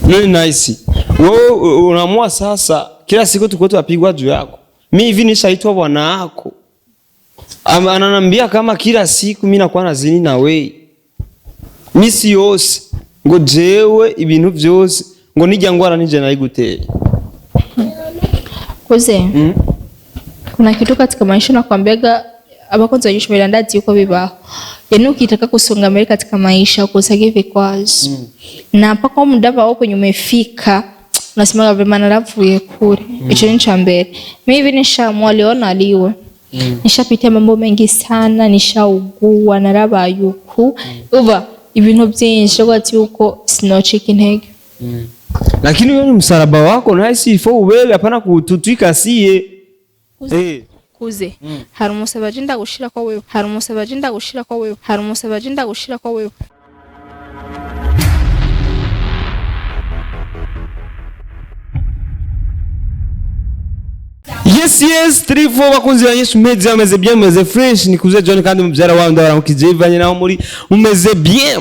None Nice, wewe unaamua sasa kila siku tuko tunapigwa juu yako. Mimi hivi nishaitwa bwana wako. Ananambia kama kila siku mimi nakuwa nazini na wewe. Misi yose ngo jewe ibintu vyose ngo nijya ngwara nije nayiguteye. Kuze. Kuna kitu katika maisha nakwambiaga abakunzi ba ndazi yuko bibaho. Yaani ukitaka kusonga mbele katika maisha ukusage vikwazo. Na mpaka muda wako kwenye umefika unasema vema naravuye kure. Ico ni cha mbere. Mimi hivi nishaamua leo naliwe. Nishapitia mambo mengi sana, nishaugua, narabaye uku. Uva ibintu byinshi rwatsi yuko sinocika intege. Lakini wewe ni msalaba wako Nice, ifo ubebe, hapana kututwika sie. Kuze. Hari umusaba je ndagushira ko wewe. Hari umusaba je ndagushira ko wewe. Hari umusaba je ndagushira ko wewe. Yes, yes, 3 4 bakunzi ba Yesu meze ameze bien, meze fresh. Ni kuze John kandi mubyara wawe ndabaramukije ivanye naho muri mumeze bien,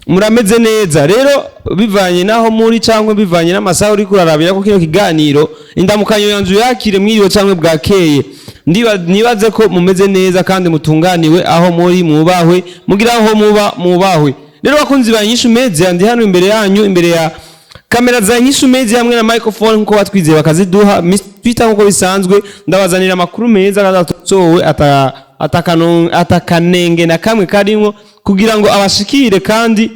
murameze neza. Rero bivanye naho muri cyangwa bivanye n'amasaha uri kurarabira ko kino kiganiro, indamukanyo yanzu yakire mwiriwe cyangwa bwakeye. Nibaze ko mumeze neza kandi mutunganiwe aho muri, mubahwe mugira aho muba mubahwe. Rero bakunzi ba Nyishu Media, ndi hano imbere yanyu, imbere ya kamera za Nyishu Media hamwe na microphone nkuko batwizeye bakaziduha. Miss Twitter nkuko bisanzwe ndabazanira amakuru meza kandi atosowe atakanenge na kamwe karimwo kugira ngo abashikire kandi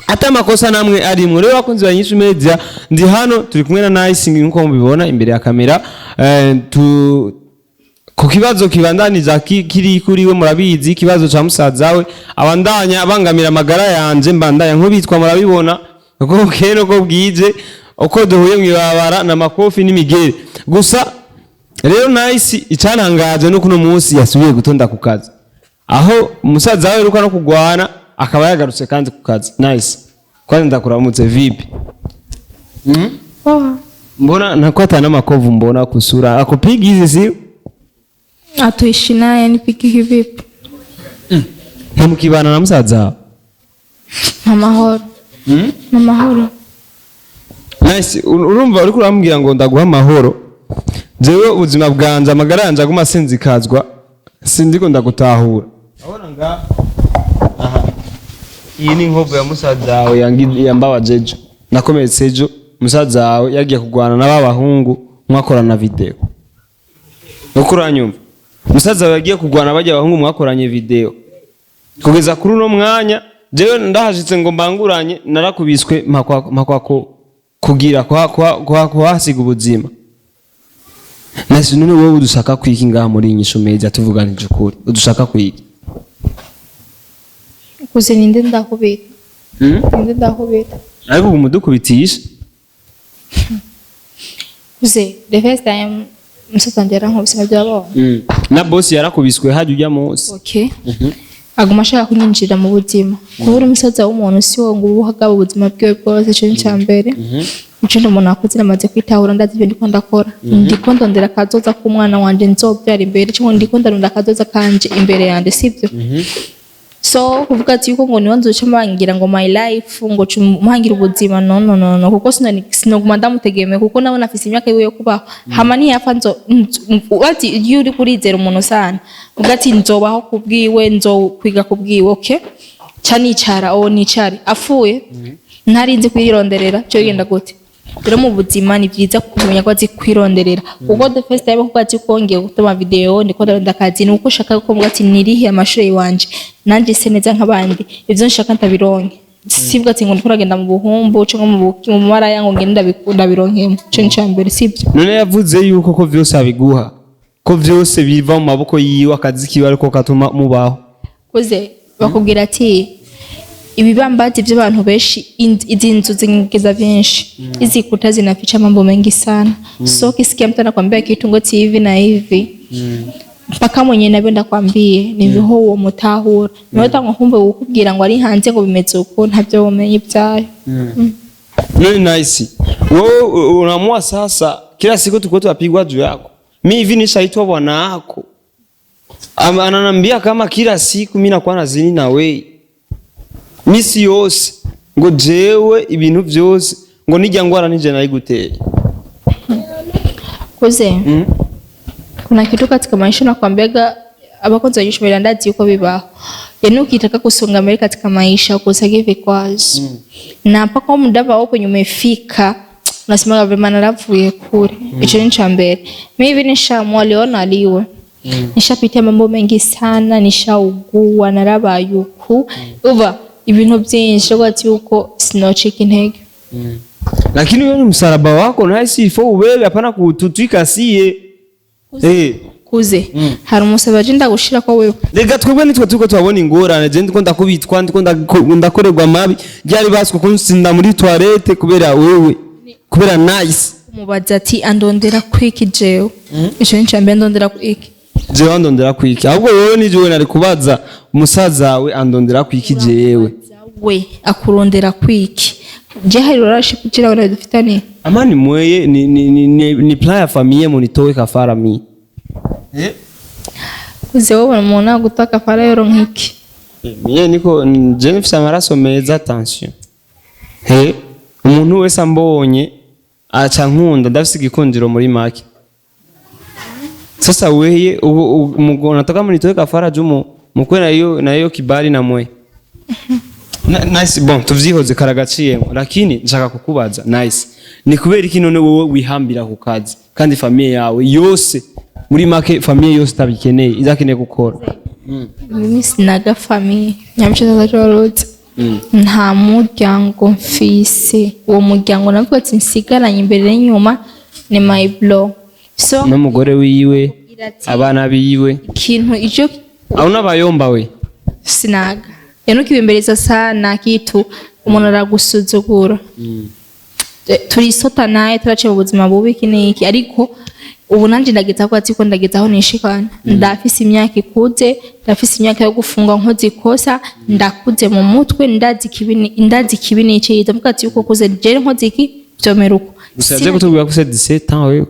ata makosa namwe arimwo. Rero bakunzi ba Nyishu Media, ndi hano turi kumwe na Nice nkuko mubibona imbere ya kamera, tu ku kibazo kibandaniza kiri kuri we. Murabizi ikibazo ca musaza we abandanya abangamira amagara yanje, mbandanya nk'ubitwa, murabibona uko bukeye uko bwije uko duhuye mwibabara na makofi n'imigere gusa. Rero Nice, icantangaje nuko uno munsi yasubiye gutonda ku kazi aho umusaza we aheruka no kugwana, akaba yagarutse kandi ku kazi. Nice, kwanza ndakuramutse, vipi? Oh. Mbona nako atana makovu mbona kusura akupiga hizi si Atuishi naye nipike kivipi? Ntimukibana na musaza wawe? Amahoro. Amahoro. Nice, urumva uriko urambwira ngo ndaguha amahoro. Jewe ubuzima bwanje, amagara yanje aguma asinzikazwa, sindiko ndagutahura. Abona nga aha. Iyi ni inkovu ya musaza wawe yambabaje ejo. Nakomeretse ejo, musaza wawe yagiye kugwana na babahungu mwakorana video. Uko uranyumva? Musaza wawe yagiye kugwana bajya abahungu mwakoranye video. Kugeza kuri uno mwanya jewe ndahashitse ngo mbanguranye, narakubiswe mpakwa ko kugira kwa kwa kwa kuhasiga ubuzima. Nasi none wowe udushaka kwiki ngaha muri Nyishu Media, tuvuganije ukuri? Udushaka kwiki? Kuze, ninde ndakubita? Ninde ndakubita? Ariko ubu mudukubitisha. Kuze, the first time musaza wanje yarankubise nabyo. Na boss yarakubiswe hajya ujya munsi. Okay. Aguma ashaka kunyinjira mu buzima. Kubura umusaza w'umuntu si wo ngo ubuhagaba ubuzima bwiwe bwose, ico ni ica mbere. Ico ndi umuntu akuze, namaze kwitahura, ndazi ibyo ndiko ndakora. Ndiko ndondera akazoza k'umwana wanje nzobyara imbere, cyangwa ndiko ndarunda akazoza kanje imbere yanje, sibyo? So kuvuga ati yuko ngo niwe nzoca mbangira ngo my life, ngo mpangira ubuzima, no no no no, kuko sinoguma ndamutegemeye, kuko nawe afise imyaka yiwe yo kubaho. Hama niyapfa nzo ati iyo uri kurizera umuntu sana uvuga ati nzobaho kubwiwe, nzokwiga kubwiwe, okay, ca nicara o nicare apfuye ntarinzi kwironderera cyo bigenda gute. Rero mu buzima ni byiza kumenya ko azi kwironderera, kuko the first time kuko ati kongeye gutuma video ndiko ndaronda akazi, ni uko ushaka ko mvuga ati nirihe amashuri wanje nanje se neza nk'abandi, ivyo nshaka ndabironke, sibwo ati ngo ndiko ndagenda mu buhumbu cyangwa mu maraya ngo ngende ndabironkemo. Ico ni ica mbere, sibyo? None yavuze yuko ko vyose abiguha, ko vyose biva mu maboko yiwe, akazi kiwe ariko katuma mubaho. Kuze, bakubwira ati ibibambazi by'abantu benshi, izi nzu zingeza vyinshi, hizi kuta zinaficha mambo mengi sana. So ukisikia mtu anakwambia kitu ngo hivi na hivi, mpaka mwenye nabyo ndakwambie nibiho uwo mutahura niwe tangwa nkumve ukubwira ngo ari hanze ngo bimeze uko, ntabyo bumenye ibyayo. None Nice, wewe unaamua sasa kila siku tuko tunapigwa juu yako. Mimi hivi nishaitwa bwana wako. Ananambia kama kila siku mimi nakuwa nazini na wewe. Misi yose Ngo jewe ibintu vyose, ngo nijya ngwara nije nayiguteye. Kuze, kuna kitu katika maisha nakwambiaga abakozi bajishobora, ndazi yuko bibaho. Yaani ukitaka kusonga mbele katika maisha ukusage vikwazo na mpaka muda wako kwenye umefika unasemaga vema naravuye kure. Ico ni cha mbere. Mimi hivi nishaamua liona aliwe, nishapitia mambo mengi sana, nishaugua, narabaye uku, uva ibintu byinshi rwose yuko sinocika intege. Lakini wewe ni msalaba wako naye si ifo ubebe, hapana kututwika sie. Kuze, hari umusaba je ndagushira ko wewe. Rega twebwe nitwe turiko turabona ingorane. Je ndiko ndakubitwa, ndiko ndakorerwa mabi, ryari baswe kunsinda muri toilette kubera wewe, kubera Nice. Umubaza ati andondera kwiki jewe? Ico ni cambere, andondera kwiki? Jewe andondera kwiki? Ahubwo wewe ni jewe nari kubaza, umusaza wawe andondera kwiki jewe? We akurondera kwiki? Je hari relationship jira nawe dufitane? Amani mweye ni plan ya familia munitoe kafara mi. Kuze, wowe umuntu aguta kafara yoronka iki? Mie niko je mfise amaraso meza, attention. He, umuntu wese ambonye aca nkunda, ndafise igikundiro muri make. Sasa weye ubu nataka munitoe kafara jumu mukwe na hiyo kibali na mwe. Nice, bon, tuvyihoze karagaciyemo, lakini nshaka kukubaza, Nice, ni kubera iki none wowe wihambira ku kazi kandi familia yawe yose, muri make familia yose itabikeneye, izakeneye gukora? Mimi sinaga famille nyamshe zacorotse, nta muryango mfise. Uwo muryango navuga ati nsigaranye imbere n'inyuma ni my bro, so N'umugore wiwe, abana biwe. Ikintu ico Au n'abayomba we? Sinaga. Yaani ukibembeleza sana kitu umuntu aragusuzugura. Turisota naye, turaciye mu buzima bubi, iki n'iki, ariko ubu nanje ndageza ko ati ko ndageza aho nishikana. Ndafise imyaka ikuze, ndafise imyaka yo gufunga nkoze ikosa, ndakuze mu mutwe, ndazi ikibi n'iciza. Mvuga ati yuko kuze jere nkoze iki vyomera uko. Gusa yaje kutubwira ko c'est 17 ans wewe.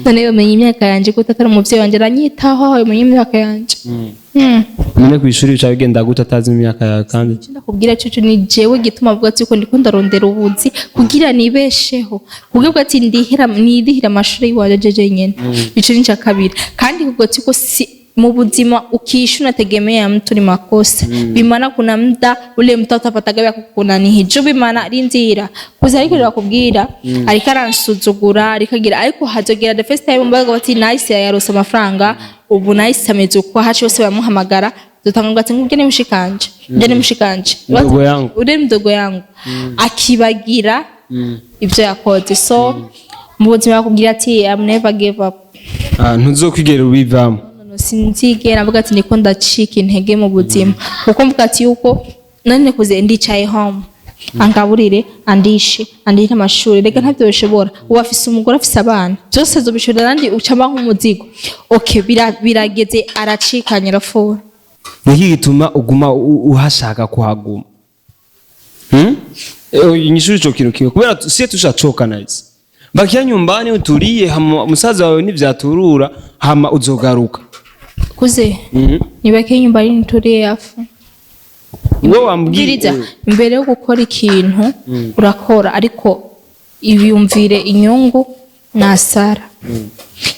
None yomenya imyaka yanje ko atari umuvyeyi wanje aranyitaho, aho yomenya imyaka yanje? None kw'ishuri bica bigenda gute atazi imyaka yawe kandi? Icyo ndakubwira cyo ni jewe gituma avuga ati ko ndiko ndarondera ubuzi kugira nibesheho, kugira ati ndihira nirihira amashuri yiwanje jeje nyene. Ico ni ica kabiri. Kandi kuko ati ko si mu buzima ukiishi unategemea mtu ni makosa. Bimana kuna muda ule mtu atapataga vya kukunanihi jo bimana rindira kuza, ariko bakubwira ariko aransuzugura, ariko agira, ariko hazogera the first time mbaga bati Nice yarose amafaranga, ubu Nice ameze uko, haci bose bamuhamagara, dutanga ati ngubye ni mushikanje, ngubye ni mushikanje. Mdogo yangu. Uri mdogo yangu, akibagira ibyo yakoze. So mu buzima bakubwira ati I'm never give up. Ah, ntuzokwigera ubivamo. No, sinzigera mvuga ati niko ndacika intege mu buzima, kuko mvuga ati yuko none kuze ndicaye home, angaburire, andishe, andihire amashuri, reka ntabyo bishobora. Ubu afise umugore, afise abana, byose azobishobora nandi ucama nk'umuzigo. Okay, birageze aracikanye, arafura. Niki gituma uguma uhashaka kuhaguma? Hmm? Inyishu ico kintu kimwe, kubera sie tushachoka. Nice, bakia nyumbani utulie, hama musaza wawe nivyaturura hama uzogaruka. Kuze, nibake nyumbani nitulie afu Wewe wambwiye. Bwiriza, mbere yo gukora ikintu urakora, ariko ibiyumvire inyungu na hasara.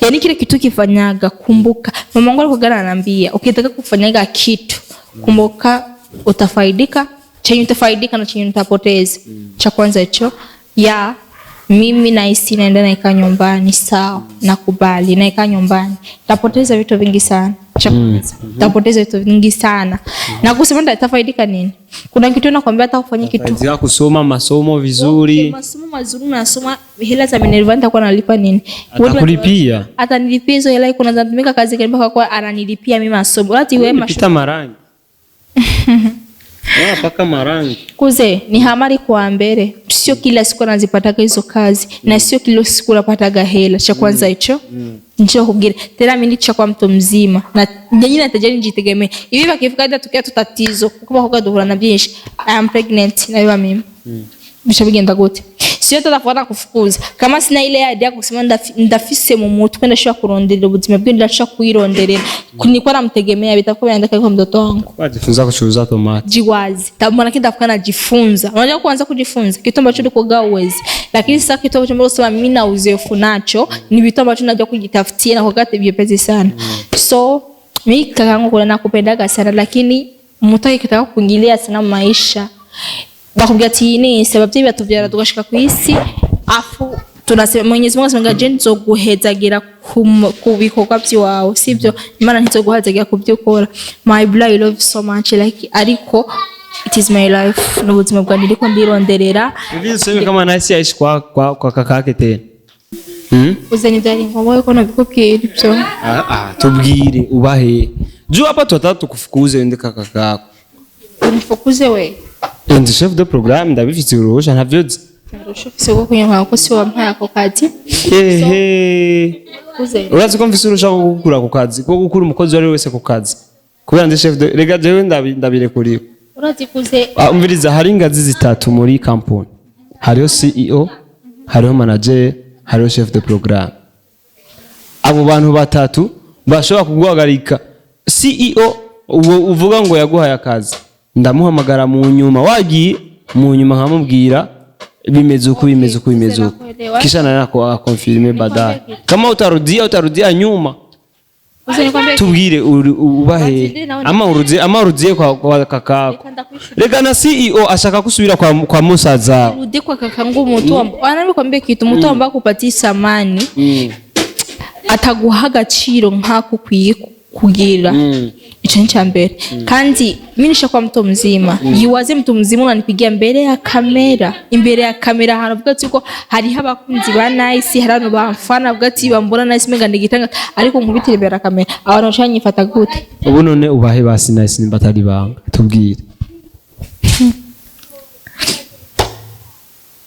Yaani kile kitu kifanyaga, kumbuka mama wangu alikuwa ananiambia ukitaka kufanyaga kitu kumbuka utafaidika chenye utafaidika na chenye utapoteza. Cha kwanza hicho ya mimi nahisi naenda naikaa nyumbani, sawa, nakubali naikaa nyumbani, tapoteza vitu vingi sana. Cha kwanza tapoteza vitu vingi sana na kusema nitafaidika nini? Kuna kitu nakwambia hata ufanye kitu Faidika kusoma masomo vizuri. Okay, masomo mazuri unasoma, hela za Minerva nitakuwa nalipa nini? Atakulipia. Atanilipia hizo hela, iko natumika kazi gani mpaka kwa ananilipia mimi masomo? Ati wewe masomo Pita marangi. Ah, paka marangi. Kuze, ni hamari kwa mbere, sio kila siku anazipataga hizo kazi na sio kila siku unapataga hela. Cha kwanza hicho njoo kubwira tena mimi ndicho kwa mtu mzima na nyinyi natajani nijitegemee. Ibi bakifika hata tukia tutatizo kuko bakobwa duhura na byinshi. I am pregnant na biba mimi bica bigenda gute? Sio tatafuata kufukuza. Kama sina ile idea kusema ndafise mu mutwe, ndashobora kuronderera ubuzima bwe, ndashobora kuyironderera, nilikuwa namtegemea, bitakuwa vinaendeka kwa mtoto wangu. Wajifunza kuchuuza tomati. Jiwazi maana ndafuka najifunza. Unajua kuanza kujifunza kitu ambacho ulikuwa uwezi, lakini sasa kitu ambacho kusema mimi na uzoefu nacho ni vitu ambacho najua kujitafutia na kwa wakati vyepesi sana. So mimi kakangu kuna nakupendaga sana, lakini mtu akitaka kuingilia sana maisha, bakubwira ati iyi ni isi, abavyeyi batuvyara tugashika ku isi, afu tunasema Mwenyezi Mungu asenga je nzoguhezagira ku bikorwa vyiwawe, sivyo? Imana ntizoguhezagira ku byo ukora. My blood, I love you so much, like, ariko it is my life, n'ubuzima bwanjye ndiko ndironderera. Hivi useme kama Nice aishi kwa kakake tena? Uzani byari ngombwa yuko nabikubwira ibyo? Ah, ah, tubwire ubahe. Juu hapa tunataka tukufukuze uende kaka kako. Unifukuze we? Ndi chef de programme, ndabifitiye uruhusha, ntavyo nzi. Ntarusha ufise bwo kunywa kuko si wampaye ako kazi. Ehe. Uze. Urazi ko mfise uruhusha rwo gukura ku kazi, rwo gukura umukozi uwo ari we wese ku kazi. Kubera ndi chef de rega jewe ndabirekuriwe. Urazi kuze. Ah, umviriza, hari ingazi zitatu muri kampuni. Hariho CEO, hariho manager, hariho chef de programme. Abo bantu batatu bashobora kuguhagarika. CEO uwo uvuga ngo yaguhaye akazi, ndamuhamagara mu nyuma, wagiye mu nyuma nkamubwira bimeze uku, bimeze uku, bimeze uku, kisha naye akonfirme baadaye. Kama utarudia, utarudia nyuma. Uze nikwambie. Tubwire ubahe ama urudie kwa kakako. Reka ndakwishura. Reka na CEO ashaka kusubira kwa musaza. Rudi kwa kakangu, mtu anakwambia kitu, mtu ambaye akupatia samani ataguha agaciro nk'ako ukwiye kugira. Ico ni mbere. Kandi mimi nishakuwa mtu mzima. Yiwaze mtu mzima unanipigia mbele ya kamera, imbere ya kamera, ahantu avuga ati ko hariho abakunzi ba Nice, hari abantu bamfana, avuga ati bambona Nice menga ndigitanga, ariko nkubitira imbere ya kamera, abantu bacanyifata gute? Ubu none ubahe basi Nice, nimba atari banga tubwire.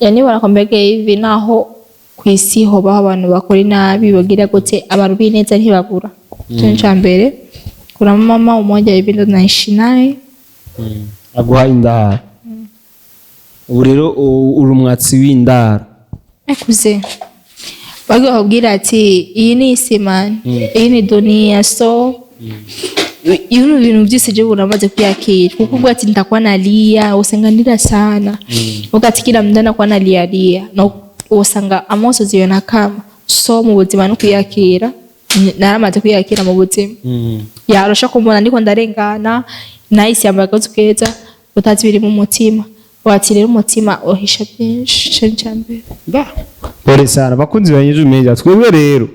Yani barakwambia hivi, naho kw'isi hobaho abantu bakora inabi bagira gute, abantu b'ineza ntibabura. Ico ni ica mbere. Kuna mama umoja hivi ndo naishi naye. Aguha indaro. Ubu rero uri umwatsi w'indaro. Akuze bagiye bakubwira ati iyi ni isi man, iyi ni dunia. So ibintu bintu byose je uramaze kuyakira, kuko ubwo ati nitakuwa nalia, usanga ndira sana. Uvuga ati kila mtu anakuwa nalia lia no, usanga amosozi yonakama. So mu buzima no kuyakira, naramaze kuyakira mu buzima. Yarusha kumbona ndiko ndarengana, Nice yambaye akazu keza, utazi biri mu mutima. Wati rero umutima uhisha byinshi. Ico ni ica mbere. Pole sana bakunzi ba Nyiju Media. Twebwe rero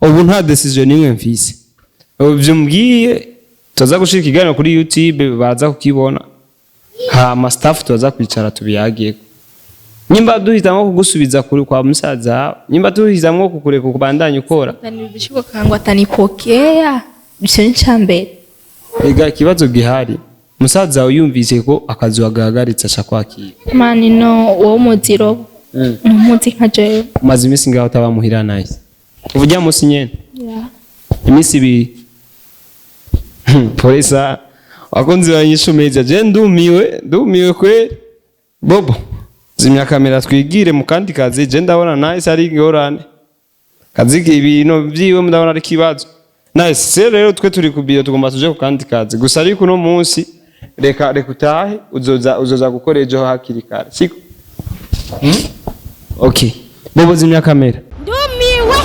ubu nta decision nimwe mfise. Ubu ivyo mbwiye, tuza gushira ikiganiro kuri YouTube, baza kukibona, hama staff tuza kwicara tubiyagiyeko, nyimba duhitamwo kugusubiza kuri kwa musaza, nyimba duhitamwo kukureka kubandanya ukora. Atanirudishiko kangu, atanipokea. Ico ni ica mbere. Ega ikibazo gihari, musaza wawe yumvise ko akazi wagahagaritse aca kwakira. Mani no wowe umuziro ntumuzi nka jewe. Umaze iminsi ngaho utaba muhira Nice, ubu ujya munsi nyene? Yeah. Iminsi 2. Polisa wakunzi ba Nyishu Media, je ndumiwe, ndumiwe kweli. Bobo, zimya kamera twigire mu kandi kazi. Je ndabona Nice ari ingorane kazi, ibintu vyiwe ndabona ari kibazo. Nice se rero twe turi ku biro, tugomba tuje ku kandi kazi gusa, ariko uno munsi reka utahe, uzoza gukora ejo hakiri kare, siko? Okay, Bobo, zimya kamera. Ndumiwe.